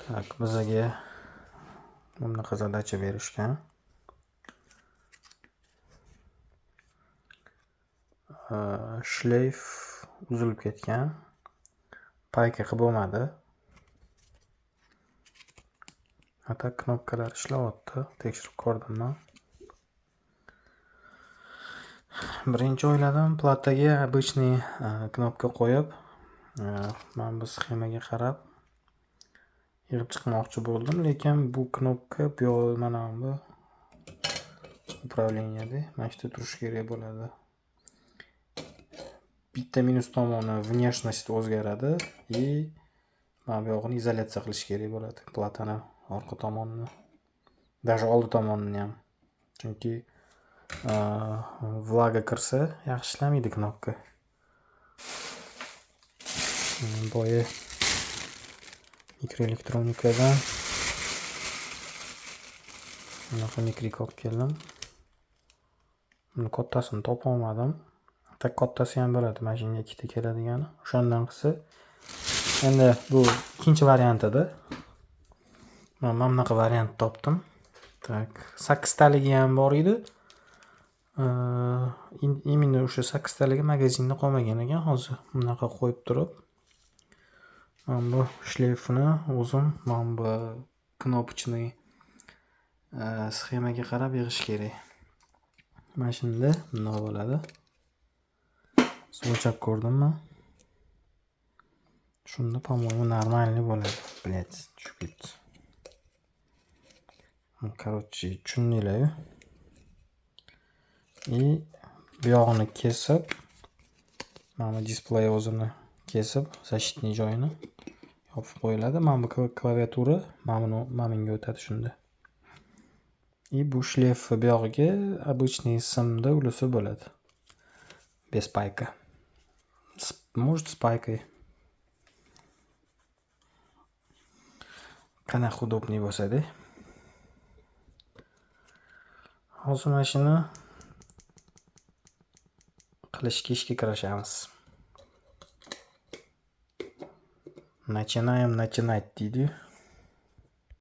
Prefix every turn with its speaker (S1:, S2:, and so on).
S1: Так, bizaga bunaqa задача berishgan. Shleyf uzilib ketgan. Payka qilib bo'lmadi. A так knopkalar ishlayapti, tekshirib ko'rdim man. Birinchi o'yladim, plataga обычный knopka qo'yib, mana bu sxemaga qarab yig'ib chiqmoqchi bo'ldim, lekin bu knopka bu yoq mana bu управлениеda mana shu yerda turishi kerak bo'ladi. Bitta minus tomoni внешность o'zgaradi и mana bu yog'ini izolyatsiya qilish kerak bo'ladi, platani orqa tomonini, даже oldi tomonini ham. Chunki влага kirsa yaxshi ishlamaydi knopka. Boya mikroelektronikadan bunaqa mikrika olib keldim. Buni kattasini topolmadim. Tak kattasi ham bo'ladi, mana shunga ikkita keladigani. O'shandan qilsa, endi bu ikkinchi variantida. Mana bunaqa variant topdim. Так, sakkiztaligi ham bor edi. Именно o'sha sakkiztaligi magazinda qolmagan ekan. Hozir bunaqa qo'yib turib, mana bu shleyfni o'zim mana bu кнопочный sxemaga qarab yig'ish kerak. Mana shunda bundoq bo'ladi. O'lchab ko'rdim man. Shunda, по-моему, нормальный bo'ladi. Блять, tushib ketdi. Короче, tushundinglar-yu. И bu yog'ini kesib, mana bu displey o'zini kesib, защитный joyini yopib qo'yiladi. Mana bu klaviatura mana buni mana bunga o'tadi shunda. И bu shleyf bu yog'iga обычный simda ulasa bo'ladi. Без пайка. Может, с пайкой. Qanaqa удобный bo'lsa-da. Hozir mana shuni qilishga ishga kirishamiz. Начинаем начинать deydi-yu.